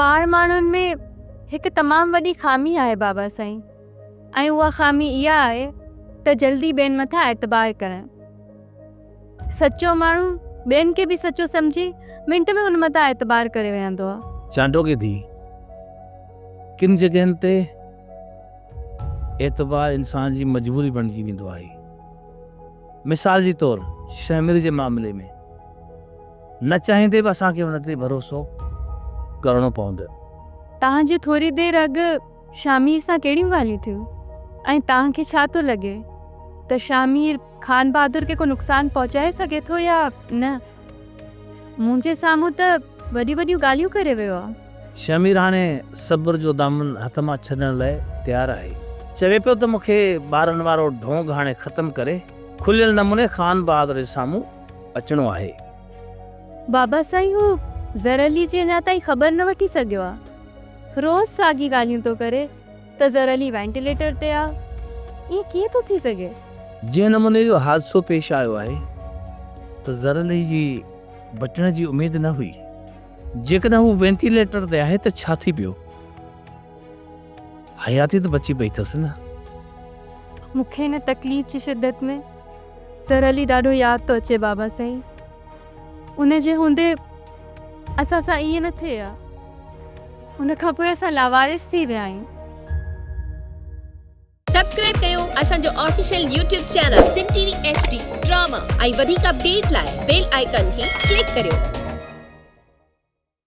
پاڻ ماڻهن ۾ هڪ تمام وڏي خامي آهي بابا سائين ۽ اها خامي اها آهي ته جلدي ٻين مٿان اعتبار ڪرڻ. سچو ماڻهو ٻين کي به سچو سمجهي منٽ ۾ ان مٿان اعتبار ڪري ويهندو آهي. چانڊوڪي ڌيء، ڪن جڳهين تي اعتبار انسان جي مجبوري بڻجي ويندو آهي. مثال جي طور شهمير جي معاملي ۾. نه چاهيندي به اسان کي ان تي ڀروسو ڪرڻو پوندو. توهان جون ٿوري دير اڳ شاهمير سان ڪهڙيون ڳالهيون ٿيون ۽ توهان کي ڇا ٿو لڳي ته شاهمير خان بهادر کي ڪو نقصان پهچائي سگهي ٿو يا نه؟ منهنجي سامهون ته وڏيون وڏيون ڳالهيون ڪري ويو آهي. شاهمير هاڻي صبر جو دامن هٿ مان ڇڏڻ لاء تيار آهي. چوي پيو ته مون کي ٻارن وارو ڍونگ هاڻي ختم ڪري کليل نموني خان بهادر جي سامهون اچڻو آهي. بابا سائين هو زر علي جي اڃا تائين خبر نه وٺي سگهيو آ. روز ساڳي ڳالهيون ٿو ڪري ته زر علي وينٽيليٽر تي آ. ائين ڪيئن ٿو ٿي سگهي؟ جنهن نموني جو حادثو پيش آيو آهي ته زر علي جي بچڻ جي اميد نه هئي. جيڪڏهن هو وينٽيليٽر تي آهي ته ڇا ٿي پيو؟ حياتي ته بچي پئي اٿس نه. مون کي هن تڪليف جي شدت ۾ زر علي ڏاڍو ياد ٿو اچي بابا سائين. ان جي هوندي اسان سان ائين نه ٿئي ها. ان کان پوء اسان لاوارث ٿي ويا آهيون. سبسڪرائب ڪيو اسان جو official YouTube channel Sindh T V H D drama ۽ وڌيڪ اپڊيٽ لاء بيل آئيڪان کي ڪلڪ ڪريو.